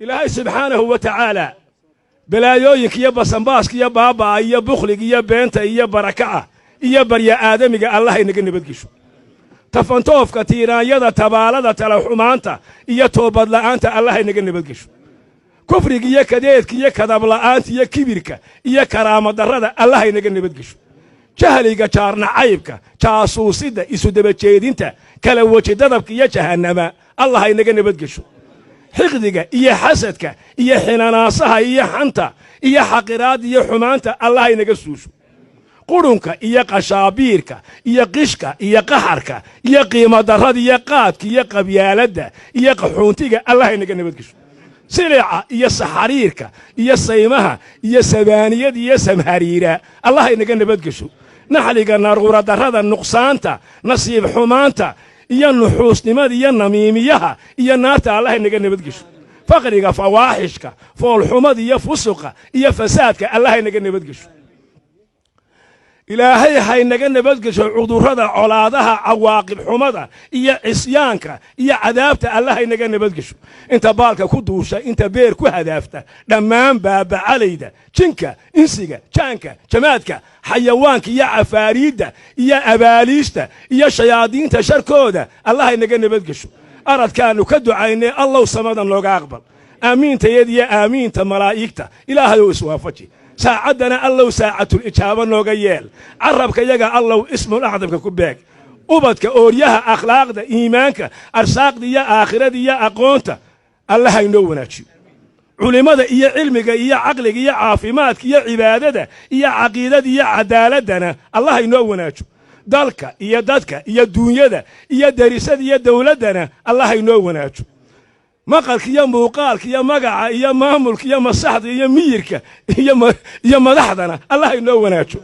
Ilaahay subxaanahu wa tacaala balaayooyinka iyo basanbaaska iyo baaba'a iyo bukhliga iyo beenta iyo baraka'a iyo barya aadamiga Allah inaga nabadgesho. Tafantoofka, tiiraanyada, tabaalada, talaxumaanta iyo toobadla'aanta Allah inaga nabadgesho. Kufriga iyo kadeedka iyo kadabla'aanta iyo kibirka iyo karaamadarrada Allah inaga nabadgesho. Jahliga, jaarnacaybka, jaasuusidda, isudabajeedinta, kala weji dadabka iyo jahannama Allah inaga nabadgesho. Xiqdiga iyo xasadka iyo xinanaasaha iyo xanta iyo xaqiraadda iyo xumaanta Allah inaga suusho. Qurunka iyo qashaabiirka iyo qishka iyo qaxarka iyo qiimodarrada iyo qaadka iyo qabyaaladda iyo qaxoontiga Allah inaga nabadgesho. Silica iyo saxariirka iyo saymaha iyo sabaaniyada iyo samhariira Allah inaga nabadgesho. Naxliga, naruuradarrada, nuqsaanta, nasiib xumaanta iyo nuxuusnimada iyo namiimiyaha iyo naarta Allah inaga nabadgesho. Faqriga, fawaaxishka, foolxumada iyo fusuqa iyo fasaadka Allah inaga nabadgesho. Ilaahay haynaga nabadgesho cudurrada, colaadaha, cawaaqib xumada iyo cisyaanka iyo cadaabta Allah haynaga nabadgesho. Inta baalka ku duusha, inta beer ku hadaafta, dhammaan baabacalayda, jinka, insiga, jaanka, jamaadka, xayawaanka iyo cafaariidda iyo abaaliista iyo shayaadiinta sharkooda Allah haynaga nabadgesho. Aradkaannu ka ducaynay Allow samada nooga aqbal. Aamiintayad iyo aamiinta malaa'igta Ilaahayow iswaafaji. Saacaddana Allow saacatul ijaabo nooga yeel. Carabka yaga Allow ismul acdamka ku beeg. Ubadka, ooryaha, akhlaaqda, iimaanka, arsaaqda iyo aakhirada iyo aqoonta Allah haynoo wanaajiyo. Culimmada iyo cilmiga iyo caqliga iyo caafimaadka iyo cibaadada iyo caqiidada iyo caddaaladdana Allah haynoo wanaajo. Dalka iyo dadka iyo duunyada iyo derisada iyo dawladdana Allah haynoo wanaajo. Maqalka iyo muuqaalka iyo magaca iyo maamulka iyo masaxda iyo miyirka iyo madaxdana Allah inoo wanaajo.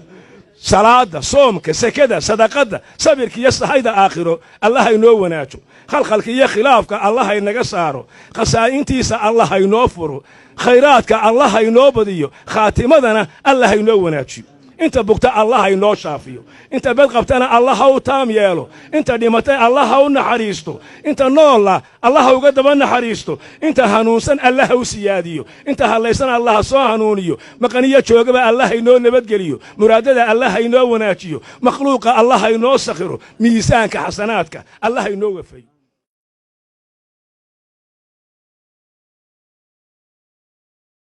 Salaada, soomka, sekada, sadaqadda, sabirka iyo sahayda aakhiro Allah inoo wanaajo. Khalkhalka iyo khilaafka Allah inaga saaro. Khasaa'intiisa Allah haynoo furo. Khayraadka Allah haynoo badiyo. Khaatimadana Allah haynoo wanaajiyo. Inta bugta Allah haynoo shaafiyo. Inta bed qabtana Allah ha u taam yeelo. Inta dhimatay Allah ha u naxariisto. Inta noolla Allah ha uga daba naxariisto. Inta hanuunsan Allah ha u siyaadiyo. Inta hadlaysan Allah ha soo hanuuniyo. Maqaniyo joogaba Allah haynoo nabadgeliyo. Muraadada Allah haynoo wanaajiyo. Makhluuqa Allah haynoo sakhiro. Miisaanka xasanaadka Allah haynoo wafeeyo.